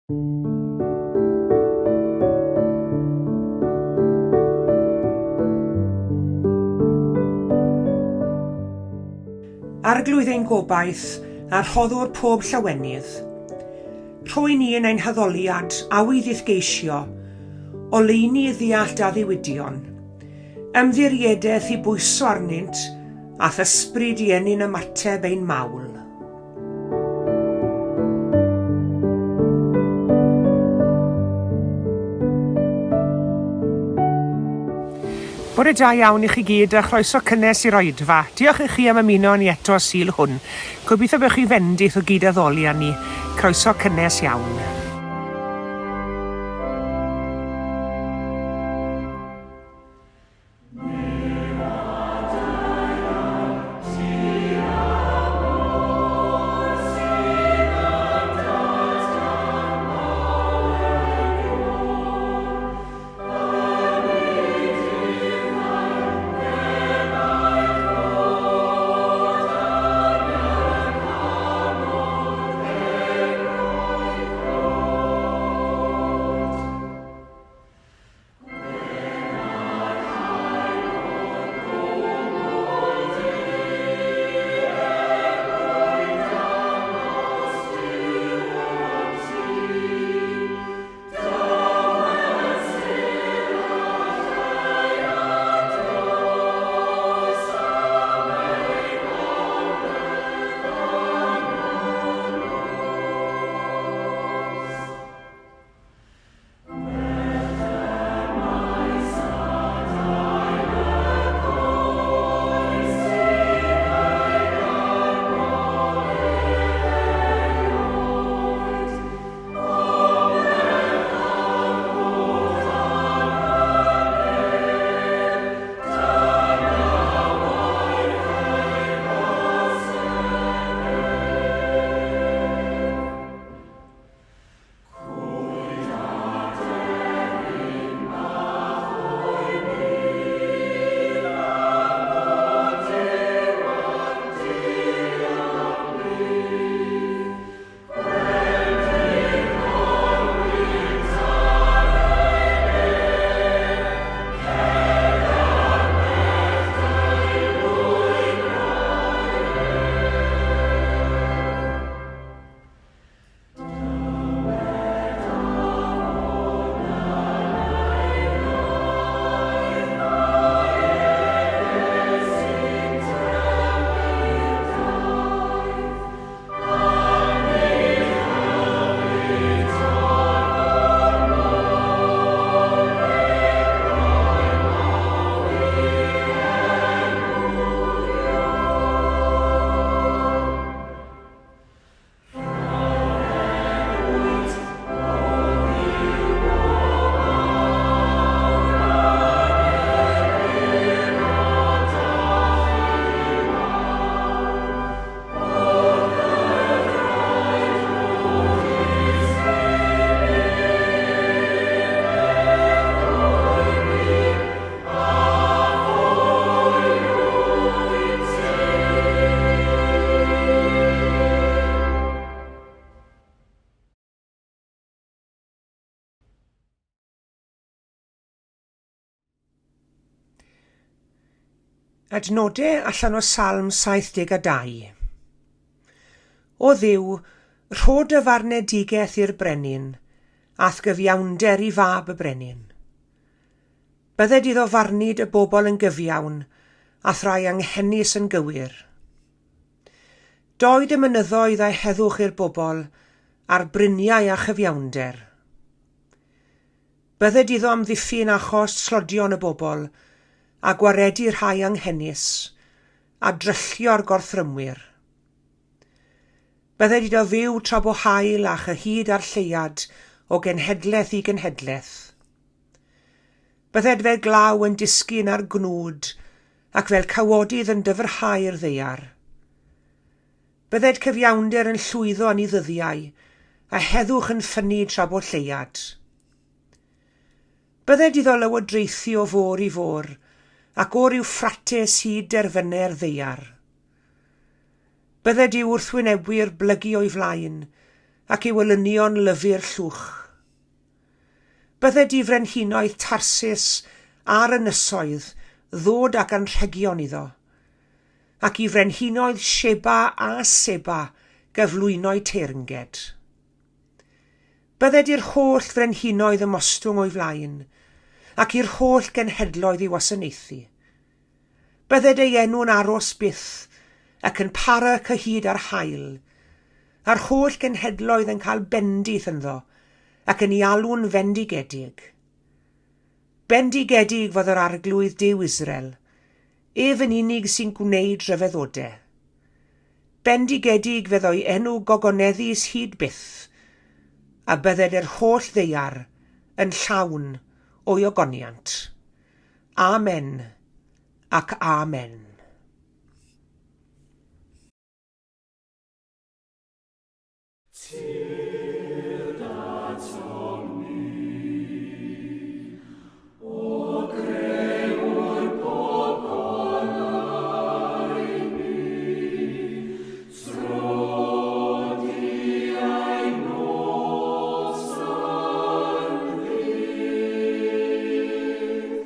Arglwydd ein gobaith a rhoddwr pob llawenydd. Rhoi ni yn ein haddoliad awydd i'th geisio, oleuni i ddeall dy addewidion, ymddiriedaeth i bwyso arnynt, a'th ysbryd i ennyn ymateb ein mawl. Bore da iawn i chi gyd a chroeso cynnes i'r oedfa. Diolch i chi am ymuno â ni eto y Sul hwn. Gobeithio bod chi fendith o gyd-addoli â ni. Croeso cynnes iawn. Adnodau allan o Salm 72. O Dduw, rho dy farnedigaeth i'r brenin, a'th gyfiawnder i fab y brenin. Bydded iddo farnu dy bobl yn gyfiawn, a'th rai anghenus yn gywir. Doed y mynyddoedd â heddwch i'r bobl, a'r bryniau â chyfiawnder. Bydded iddo amddiffyn achos tlodion y bobl, a gwaredu rhai anghenus, a dryllio'r gorthrymwyr. Bydded iddo fyw tra bo haul a chyhyd â'r lleuad o genhedlaeth i genhedlaeth. Bydded fel glaw yn disgyn ar gnwd, ac fel cawodydd yn dyfrhau'r ddaear. Bydded cyfiawnder yn llwyddo yn ei ddyddiau, a heddwch yn ffynnu tra bo lleuad. Bydded iddo lywodraethu o fôr i fôr, ac o'r Iwffrates hyd derfynau'r ddaear. Bydded i'w wrthwynebwyr blygu o'i flaen, ac i'w elynion lyfu'r llwch. Bydded i frenhinoedd Tarsis a'r ynysoedd ddod ag anrhegion iddo, ac i frenhinoedd Sheba a Seba gyflwyno'u teyrnged. Bydded i'r holl frenhinoedd ymostwng o'i flaen, ac i'r holl genhedloedd ei wasanaethu. Bydded ei enw'n aros byth, ac yn para cyhyd â'r haul, a'r holl genhedloedd yn cael bendith ynddo, ac yn ei alw'n fendigedig. Bendigedig fod yr Arglwydd Duw Israel, ef yn unig sy'n gwneud rhyfeddode. Bendigedig fyddo'i enw gogoneddus hyd byth, a bydded yr holl ddaear yn llawn o'i ogoniant. Amen ac Amen. Tyrd atom ni, O Grëwr pob goleuni, Tro di ein nos a'n ddydd.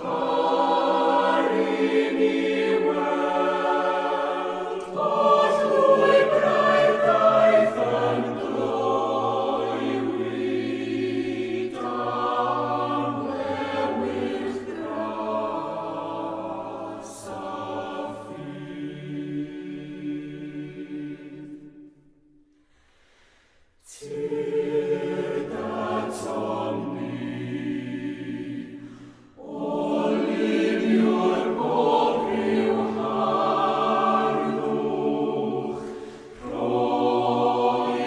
Par i ni weld holl lwybrau'r daith yn gloywi dan lewyrch gras a ffydd. Tyrd atom ni, O Lubiwr pob rhyw harddwch, rho i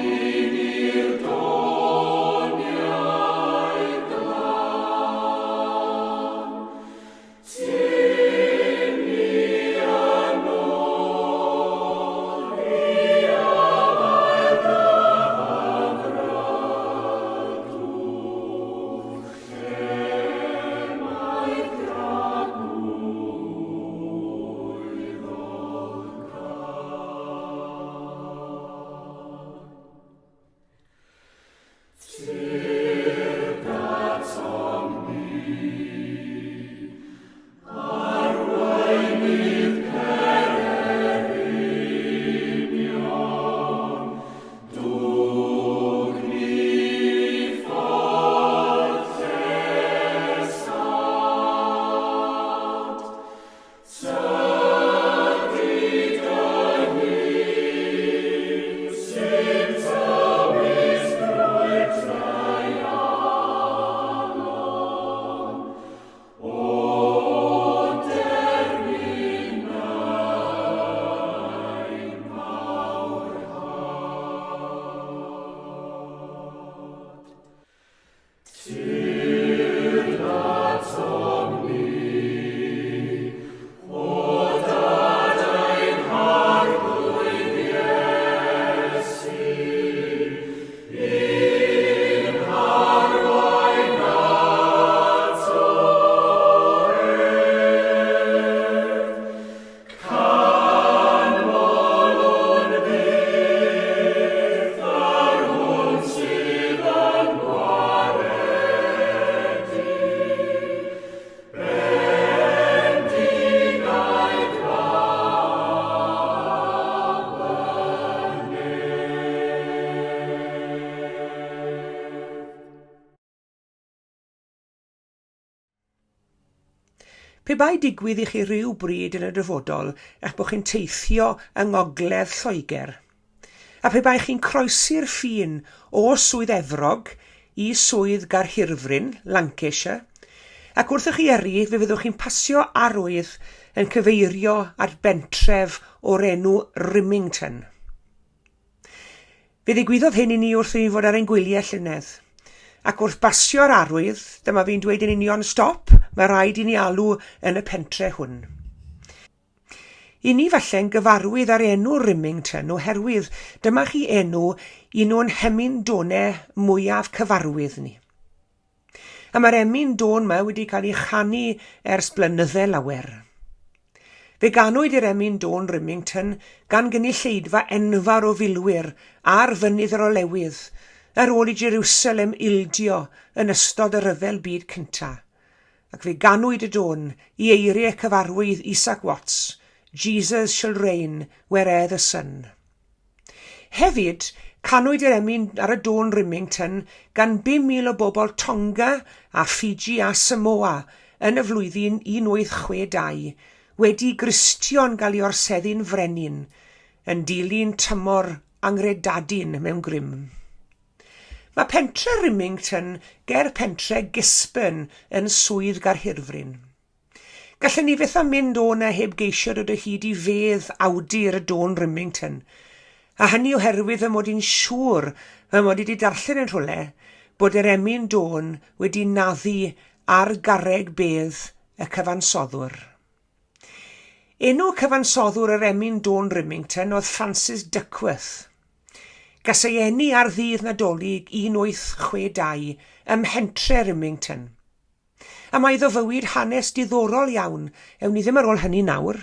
ni'r doniau glân. Tyn ni yn ôl i afael dy hyfrydwch, lle mae dragwyddol gad. Tyrd atom ni, arweinydd pererinion, dwg ni ffordd llesâd. Tydi dy hun sy'n tywys drwy'r treialon, o derfynau mawr had. Tyrd atom ni, o Dad ein Harglwydd Iesu, i'n harwain ato ef. Canmolwn fyth yr hwn sydd yn gwaredu, bendigaid Mab y Nef. Pe bai digwydd i chi ryw bryd yn y dyfodol eich bod chi'n teithio yng ngogledd Lloegr, a phe bai chi'n croesi'r ffin o Swydd Efrog i Swydd Gaerhirfryn, Lancashire, ac wrth i chi yrru fe fyddwch chi'n pasio arwydd yn cyfeirio at bentref o'r enw Rimington. Fe ddigwyddodd hyn i ni wrth i ni fod ar ein gwyliau llynedd. Ac wrth basio'r arwydd, dyma fi'n dweud yn union, stop, mae rhaid i ni alw yn y pentre hwn. I ni falle'n gyfarwydd â'r enw Rimington oherwydd dyma chi enw un o'n hemyn done mwyaf cyfarwydd ni. A mae'r emyn dôn 'ma wedi cael ei chanu ers blynydde lawer. Fe ganwyd i'r emyn dôn Rimington gan gynulleidfa enfawr o filwyr ar Fynydd yr Olewydd ar ôl i Jeriwsalem ildio yn ystod y Rhyfel Byd Cyntaf, ac fe ganwyd y dôn i eiriau cyfarwydd Isaac Watts, Jesus shall reign where'er the sun. Hefyd, canwyd yr emyn ar y dôn Rimington gan 5,000 o bobl Tonga a Fiji a Samoa yn y flwyddyn 1862, wedi i Gristion gael ei orseddu'n frenin, yn dilyn tymor anghredadun mewn grym. Mae pentre Rimington ger pentre Gisburn yn Swydd Gaerhirfryn. Gallen ni fyth â mynd o 'na heb geisio dod o hyd i fedd awdur y dôn Rimington, a hynny oherwydd fy mod i'n siŵr fy mod i 'di darllen yn rhywle bod yr emyn dôn wedi naddu ar garreg bedd y cyfansoddwr. Enw cyfansoddwr yr emyn dôn Rimington oedd Francis Duckworth. Gas ei eni ar ddydd Nadolig 1862 ym mhentre Rimington. A mae iddo fywyd hanes diddorol iawn, ewn ni ddim ar ôl hynny nawr.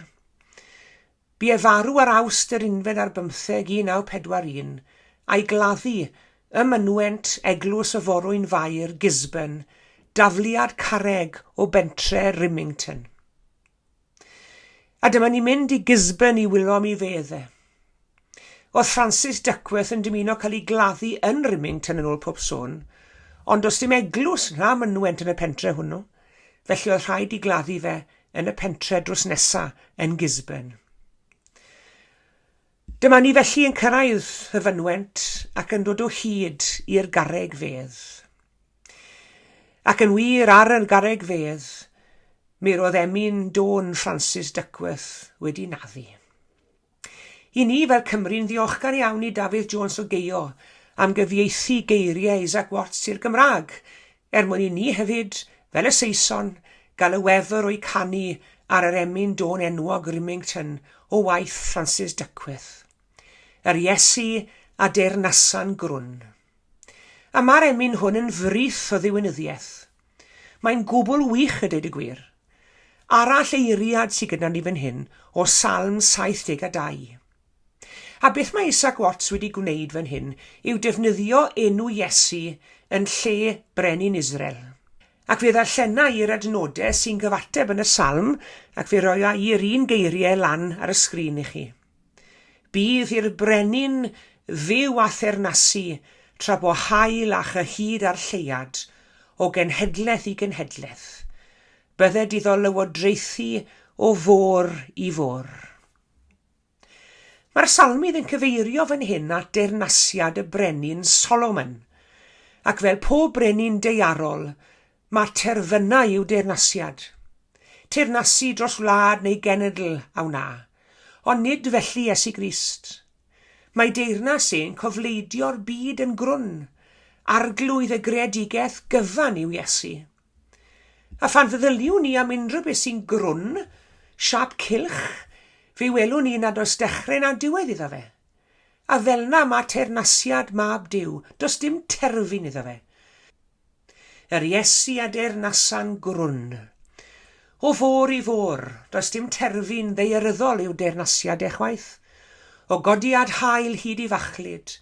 Bu e farw ar Awst yr unfed ar bymtheg 1941, a'i gladdu ym mynwent Eglwys y Forwyn Fair, Gisburn, dafliad carreg o bentre Rimington. A dyma ni'n mynd i Gisburn i wylo am ei fedd e. Oedd Francis Duckworth yn dymuno cael ei gladdu yn Rimington yn ôl pob sôn, ond does dim eglwys na mynwent yn y pentre hwnnw, felly oedd rhaid i gladdu fe yn y pentre drws nesa yn Gisburn. Dyma ni felly yn cyrraedd y fynwent ac yn dod o hyd i'r garreg fedd. Ac yn wir, ar y garreg fedd, mi roedd emyn dôn Francis Duckworth wedi naddu. I ni fel Cymry'n ddiolchgar iawn i Dafydd Jones o Geio am gyfieithu geiriau Isaac Watts i'r Gymraeg, er mwyn i ni hefyd, fel y Saeson, gael y wefr o'u canu ar yr emyn dôn enwog Rimington o waith Francis Duckworth. Yr Iesu a deyrnasa'n grwn. A mae'r emyn hwn yn frith o ddiwinyddiaeth. Mae'n gwbl wych a deud y gwir. Arall eiriad sydd gyda ni fan hyn o Salm 72. A beth mae Isaac Watts wedi gwneud fan hyn yw defnyddio enw Iesu yn lle Brenin Israel. Ac fe ddarllena i'r adnodau sy'n gyfateb yn y Salm ac fe roia i'r un geiriau lan ar y sgrin i chi. Bydd i'r brenin fyw a theyrnasu tra bo haul a chyhyd a'r lleuad, o genhedlaeth i genhedlaeth. Bydded iddo lywodraethu o fôr i fôr. Mae'r salmydd yn cyfeirio fan hyn at deyrnasiad y brenin Solomon, ac fel pob brenin daearol, mae terfynau i'w deyrnasiad. Teyrnasu dros wlad neu genedl a wna, ond nid felly Iesu Grist. Mae deyrnas e'n cofleidio'r byd yn grwn, arglwydd y greadigaeth gyfan yw Iesu. A phan feddyliwn ni am unrhyw beth sy'n grwn, siâp cylch, fe welwn ni nad oes dechrau na diwedd iddo fe. A fel'na mae teyrnasiad Mab Duw, does dim terfyn iddo fe. Yr Iesu a deyrnasa'n grwn. O fôr i fôr, does dim terfyn ddaearyddol i'w deyrnasiad e chwaith. O godiad haul hyd i fachlud,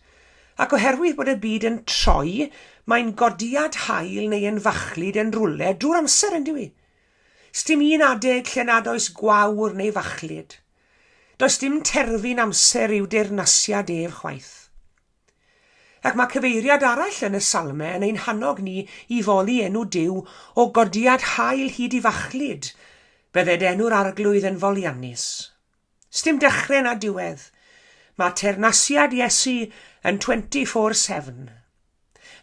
Ac oherwydd bod y byd yn troi, mae'n godiad haul neu yn fachlud yn rwle drwy'r amser, yn dyw i? Sdim un adeg lle nad oes gwawr neu fachlud. Does dim terfyn amser i'w deyrnasiad ef chwaith. Ac mae cyfeiriad arall yn y Salmau yn ein hannog ni i foli enw Duw o godiad haul hyd i fachlud, bydded enw'r Arglwydd yn foliannus. Sdim dechrau na diwedd. Mae teyrnasiad Iesu yn 24/7.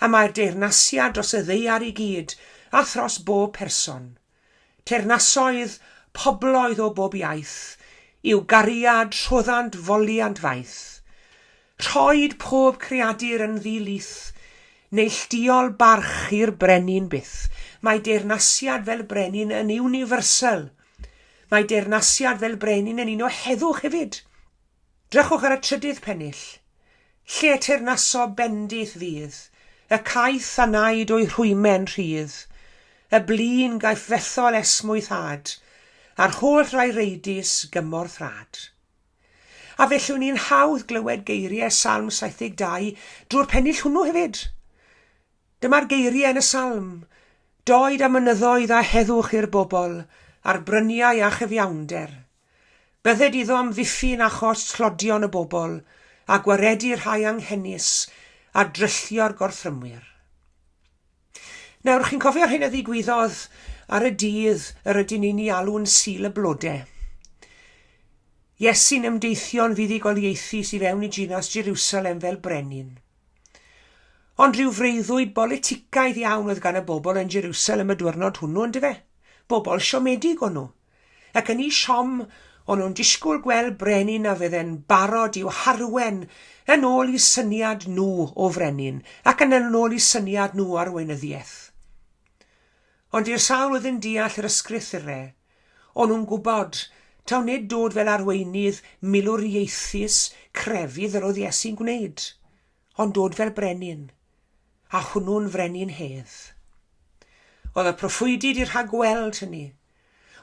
A mae'r deyrnasiad dros y ddaear i gyd a thros bob person. Teyrnasoedd, pobloedd o bob iaith, i'w gariad rhoddant foliant faith. Rhoed pob creadur yn ddi-lith, neillduol barch i'r brenin byth. Mae deyrnasiad fel brenin yn universal. Mae deyrnasiad fel brenin yn un o heddwch hefyd. Drychwch ar y trydydd pennill. Lle y teyrnaso bendith fydd, y caeth a wnaed o'i rhwyme'n rhydd, y blin gaiff fethol esmwythâd, a'r holl rai reidus gymorth rhad. A fellwn ni'n hawdd glywed geiriau Salm 72 drwy'r pennill hwnnw hefyd. Dyma'r geiriau yn y salm, Doed a mynyddoedd a heddwch i'r bobl, a'r bryniau a chyfiawnder. Bydded iddo amddiffyn achos tlodion y bobl, a gwaredu rhai anghenus, a dryllio'r gorthrymwyr. Nawr, chi'n cofio'r hyn a ddigwyddodd ar y dydd yr ydyn ni'n ei alw'n Sul y Blode? Iesu'n ymdeithio'n fuddugoliaethus i fewn i dinas Jerusalem fel brenin. Ond rhyw freuddwyd boliticaidd iawn oedd gan y bobl yn Jerusalem y dwyrnod hwnnw, yndyfe? Bobl siomedig o'n nhw. Ac yn eu siom, o'n nhw'n disgwyl gweld brenin a fydde'n barod i'w harwen yn ôl i syniad nhw o frenin, ac yn ôl i syniad nhw o arweinyddiaeth. Ond i'r sawl oedd yn deall yr ysgrythurau, o'n nhw'n gwybod taw nid dod fel arweinydd milwriaethus crefydd yr oedd Iesu'n gwneud, ond dod fel brenin, a hwnnw'n frenin hedd. Oedd y proffwydi wedi rhagweld hynny.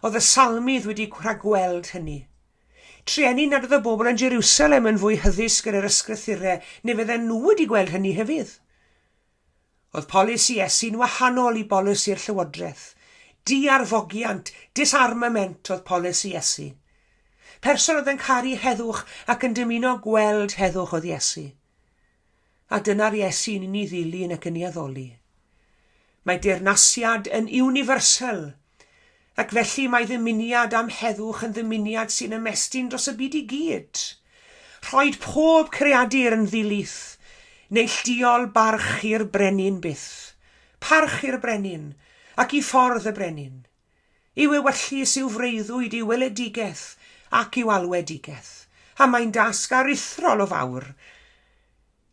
Oedd y salmydd wedi rhagweld hynny. Trueni nad oedd y bobl yn Jerusalem yn fwy hyddysg yn yr ysgrythurau, neu fydden nhw wedi gweld hynny hefyd. Oedd polisi Iesu'n wahanol i bolisi'r llywodraeth. Diarfogiant, disarmament, oedd polisi Iesu. Person oedd yn caru heddwch ac yn dymuno gweld heddwch oedd Iesu. A dyna'r Iesu ni'n ei ddilyn ac yn ei addoli. Mae deyrnasiad yn universal, Ac felly mae ddymuniad am heddwch yn ddymuniad sy'n ymestyn dros y byd i gyd. Rhoed pob creadur yn ddilith, neillduol barch i'r brenin byth. Parch i'r brenin, ac i ffordd y brenin. I'w ewyllys, i'w freuddwyd, i'w weledigaeth, ac i'w alwedigaeth. A mae'n dasg aruthrol o fawr.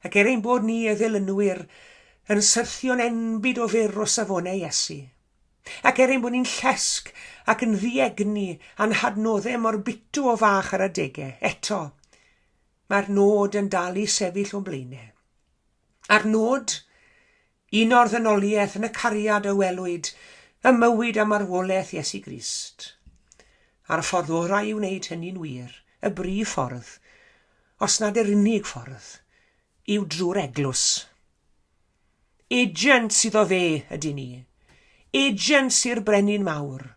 Ac er ein bod ni, y ddilynwyr, yn syrthio'n enbyd o fyr o safonau Iesu, Ac er ein bod ni'n llesg ac yn ddiegni a'n hadnoddau mor bitw o fach ar adegau, eto, mae'r nod yn dal i sefyll o'n blaenau. A'r nod? Uno'r ddynoliaeth yn y cariad a welwyd ym mywyd a marwolaeth Iesu Grist. A'r ffordd orau i wneud hynny'n wir, y brif ffordd, os nad yr unig ffordd, yw drwy'r eglwys. Agents iddo fe ydyn ni. Agents i'r brenin mawr.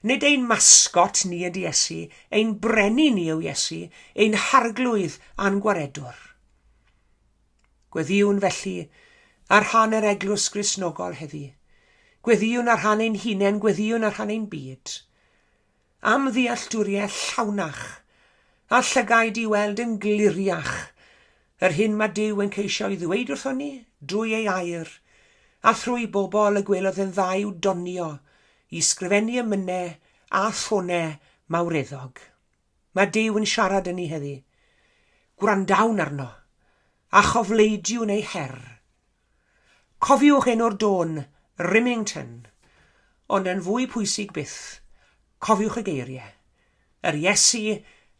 Nid ein mascot ni ydy Iesu, ein brenin ni yw Iesu, ein harglwydd a'n gwaredwr. Gweddïwn felly ar rhan yr Eglwys Gristnogol heddi. Gweddïwn ar rhan ein hunain, gweddïwn ar rhan ein byd. Am ddealltwriaeth llawnach, a llygaid i weld yn gliriach yr hyn mae Duw yn ceisio'i ddweud wrthon ni drwy ei air, a thrwy bobl y gwelodd yn dda i'w donio i sgrifennu emynau a thonau mawreddog. Mae Duw yn siarad â ni heddi. Gwrandawn arno, a chofleidiwn ei her. Cofiwch enw'r dôn, Rimington, ond yn fwy pwysig byth, cofiwch y geiriau, Yr Iesu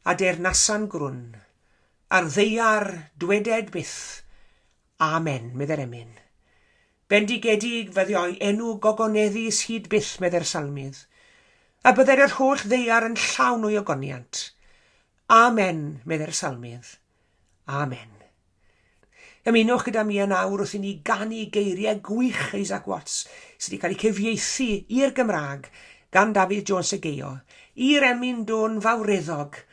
a deyrnasa'n grwn, ar ddaear dweded byth, Amen, medde'r emyn. Bendigedig fyddio'i enw gogoneddus hyd byth, medde'r salmydd, a bydded yr holl ddaear yn llawn o'i ogoniant. Amen, medde'r salmydd. Amen. Ymunwch gyda mi yn awr wrth i ni ganu geiriau gwych Isaac Watts sydd wedi cael eu cyfieithu i'r Gymraeg gan Dafydd Jones y Geio, i'r emyn dôn fawreddog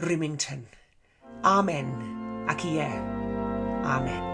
Rimington. Amen ac ie, Amen.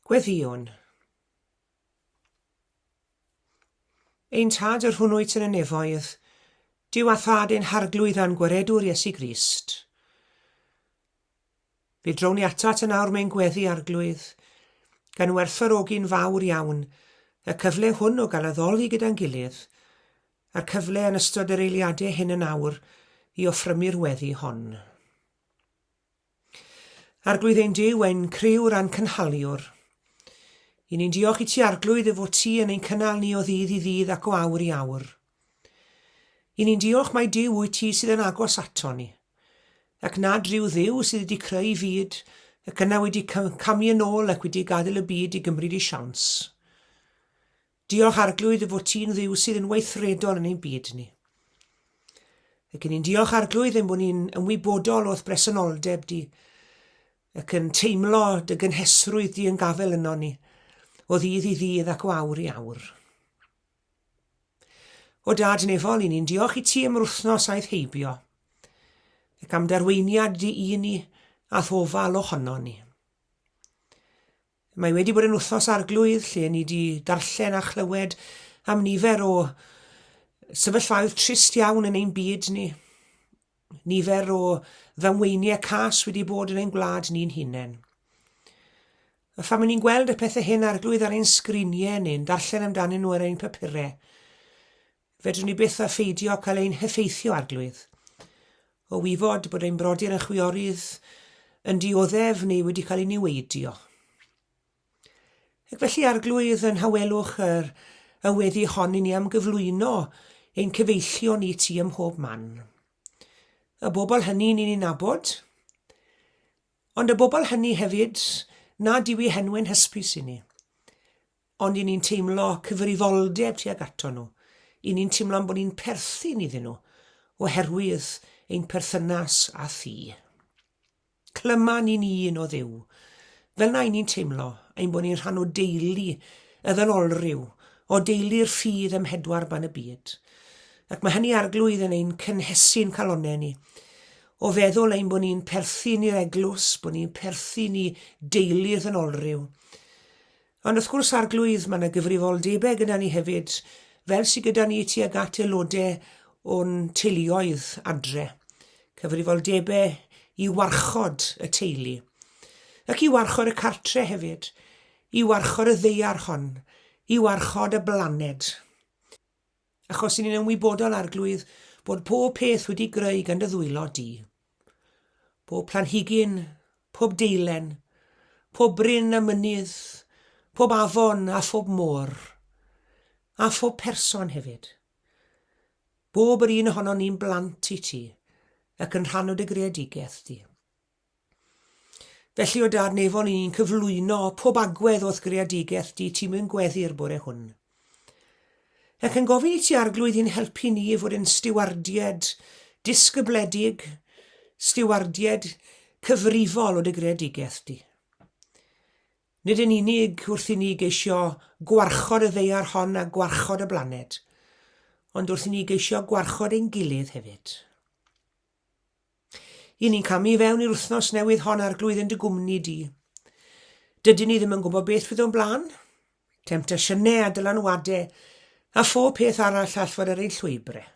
Gweddïwn. Ein Tad yr hwn wyt yn y nefoedd, Duw a Thad ein Harglwydd a'n Gwaredwr Iesu Grist. Fe drown ni atat yn awr mewn gweddi, Arglwydd, gan werthfawrogi'n fawr iawn y cyfle hwn o gael addoli gyda'n gilydd, a'r cyfle yn ystod yr eiliadau hyn yn awr i offrymu'r weddi hon. Arglwydd ein Duw, ein crëwr a'n cynhaliwr. I ni'n diolch i ti, Arglwydd, y fod ti yn ein cynnal ni o ddydd i ddydd ac o awr i awr. I ni'n diolch mai Duw wyt ti sydd yn agos ato ni, ac nad rhyw Dduw sydd wedi creu fyd ac yna wedi camu yn ôl ac wedi gadael y byd i gymryd ei siawns. Diolch Arglwydd dy fod ti'n Dduw sydd yn weithredol yn ein byd ni. Ac yn ni'n diolch Arglwydd ein bod ni'n ymwybodol o'th bresenoldeb di ac yn teimlo dy gynhesrwydd di yn gafel yno ni o ddydd i ddydd ac o awr i awr. O Dad nefol, i ni'n diolch i ti am yr wythnos aeth heibio ac am darweiniad di i ni a'th ofal ohono ni. Mae wedi bod yn wythnos arglwydd lle ni wedi darllen a chlywed am nifer o sefyllfaoedd trist iawn yn ein byd ni. Nifer o ddamweiniau cas wedi bod yn ein gwlad ni'n hunain. A phan ni'n gweld y pethau hyn arglwydd ar ein sgriniau neu'n darllen amdanyn nhw ar ein papurau, Fedrwn ni byth â pheidio cael ein heffeithio, Arglwydd, o wybod bod ein brodyr a'n chwiorydd yn dioddef neu wedi cael eu niweidio. Ac felly, Arglwydd, yn nhawelwch yr y weddi hon i ni am gyflwyno ein cyfeillion i ti ym mhob man. Y bobl hynny ni'n ei nabod, ond y bobl hynny hefyd nad yw eu henwau'n hysbys i ni. Ond 'y ni'n teimlo cyfrifoldeb tuag ato nhw, 'y ni'n teimlo ein bod ni'n perthyn iddyn nhw oherwydd ein perthynas â thi. Clyma ni'n un o Dduw. Fel 'na 'y ni'n teimlo ein bod ni'n rhan o deulu y ddynolryw, o deulu'r ffydd ym mhedwar ban y byd. Ac mae hynny Arglwydd yn ein cynhesu'n calonnau ni, o feddwl ein bod ni'n perthyn i'r eglwys, bod ni'n perthyn i deulu'r ddynolryw. Ond wrth gwrs, Arglwydd, mae yna gyfrifoldebau gyda ni hefyd, fel sydd gyda ni tuag at aelodau o'n teuluoedd adre. Cyfrifoldebau i warchod y teulu. Ac i warchod y cartre hefyd, i warchod y ddaear hon, i warchod y blaned. Achos i ni'n ymwybodol, Arglwydd, bod pob peth wedi greu gan dy ddwylo di. Pob planhigyn, pob deilen, pob bryn a mynydd, pob afon a phob môr, a phob person hefyd. Bob yr un ohonon ni'n blant i ti, ac yn rhan o dy greadigaeth di. Felly, o Dad nefol, i ni'n cyflwyno pob agwedd o'th greadigaeth di ti mewn gweddi'r bore hwn. Ac yn gofyn i ti Arglwydd i'n helpu ni i fod yn stiwardied disgybledig, stiwardied cyfrifol o dy greadigaeth di. Nid yn unig wrth i ni geisio gwarchod y ddaear hon a gwarchod y blaned, ond wrth i ni geisio gwarchod ein gilydd hefyd. I ni'n camu i fewn i'r wythnos newydd hon Arglwydd yn dy gwmni di. Dydyn ni ddim yn gwybod beth fydd o'n blaen. Temtasiynau a dylanwadau a phob peth arall all fod ar ein llwybrau.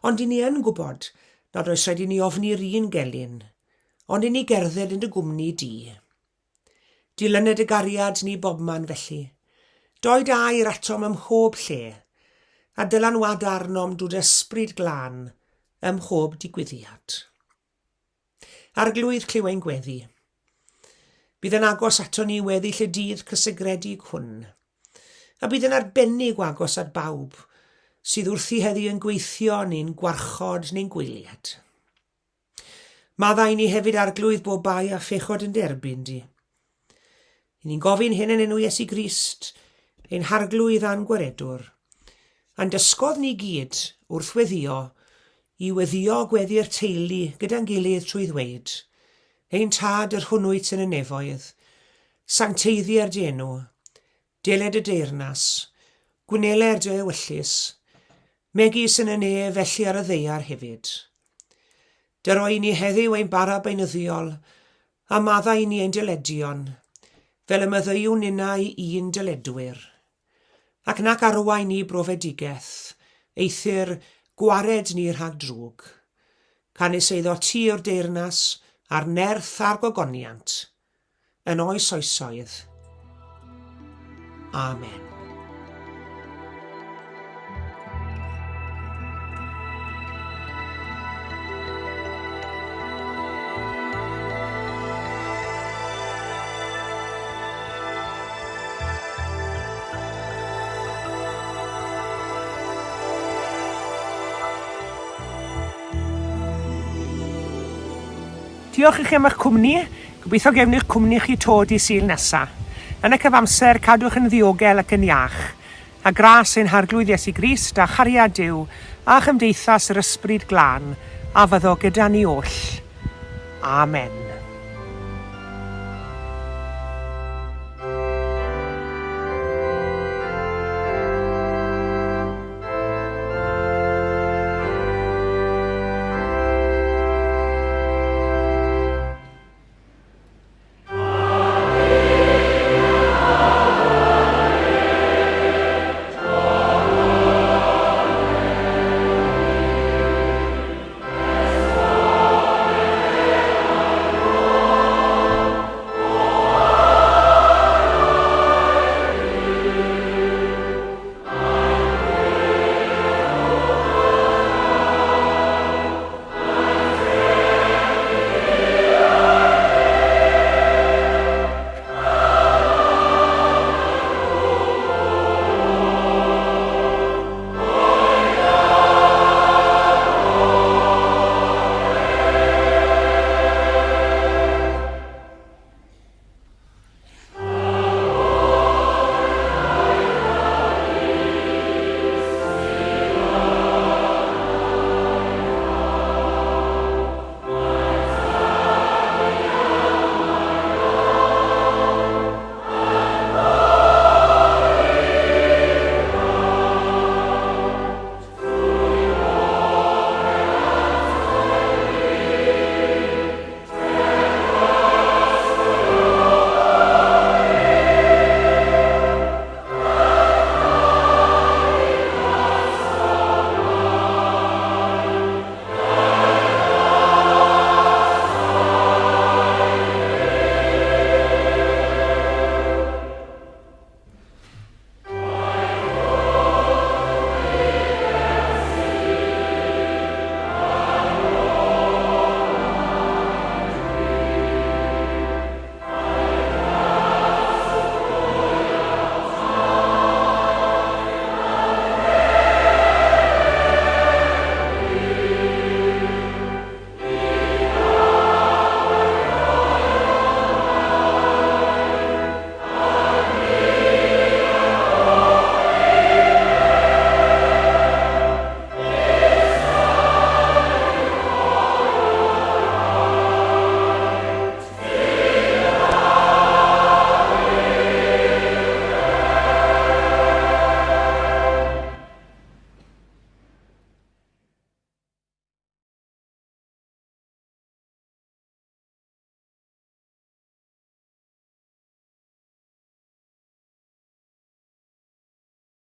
Ond i ni yn gwybod nad oes rhaid i ni ofni'r un gelyn, ond i ni gerdded yn dy gwmni di. Dilyned y gariad ni bobman felly. Doed air atom ym mhob lle, a dylanwada arnom drwy dy ysbryd glân ym mhob digwyddiad. Arglwydd, clyw ein gweddi. Bydd yn agos ato ni weddill y dydd cysegredig hwn, a bydd yn arbennig o agos at bawb sydd wrthi heddi yn gweithio neu'n gwarchod neu'n gwyliad. Maddau i ni hefyd Arglwydd bob bai a phechod yn derbyn di. I ni'n gofyn hyn yn enw Iesu Grist, ein Harglwydd a'n Gwaredwr, a'n dysgodd ni gyd wrth weddio i weddio gweddi'r teulu gyda'n gilydd trwy ddweud, Ein Tad yr hwn wyt yn y nefoedd, sancteiddier dy enw, Deled y deyrnas, gwneler dy ewyllys, megis yn y nef felly ar y ddaear hefyd. Dyro i ni heddiw ein bara beunyddiol, a maddau i ni ein dyledion, Fel y maddeuwn ninnau i'n dyledwyr. Ac nac arwain ni brofedigaeth, eithr gwared ni rhag drwg. Canys eiddo ti yw'r deyrnas, a'r nerth a'r gogoniant, yn oes oesoedd. Amen. Diolch i chi am eich cwmni. Gobeithio gefn i'ch cwmni chi 'to di Sul nesa. Yn y cyfamser, cadwch yn ddiogel ac yn iach. A gras ein Harglwydd Iesu Grist, a chariad Duw, a chymdeithas yr Ysbryd Glân, a fyddo gyda ni oll. Amen.